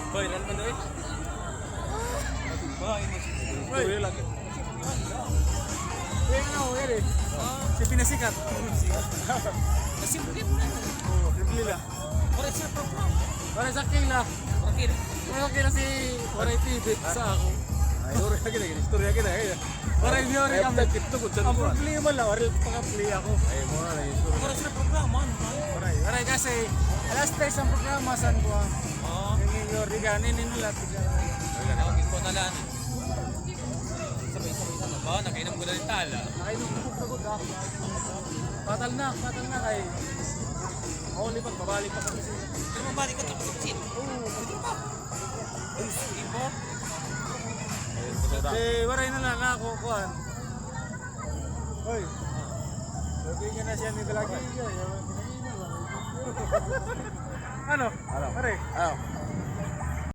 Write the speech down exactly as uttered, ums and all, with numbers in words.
Hoy, nan man, oy. Hoy, mas-, hoy. Istorya lagi. Eh, ano, ere? Si pinasikat. Simple mo na. Oo, simple la. Waray sa program. Waray sa kila. Waray kila. Waray sa kila si Waray T V sa ako. Ay, waray lagi na, istorya kita, eh. Waray niyo rin kami. Ang problema la, waray pa ka-play ako. Ay, mo na, nag-istorya. Waray sa programa, ano? Waray. Waray kasi, alas tres ang programa, san ko, ah. Oo. Yung inyo, di ka, ninin nila, di ka. Tawag ko na lang. Sabay-sabay na ba? Nakainom ko na rin tala. Nakainom ko na rin tala. Patal na, patal na kay. Ako, lipat, babalik pa sa kusina. Pero mabalik ka sa kusina? Oo. Pwede pa. Ay, sige po. Eh, waray na lang ako, kuan. Hoy. Sabi nga na siya ni Dalagi, eh. Ano? Ano? Pare. Ano?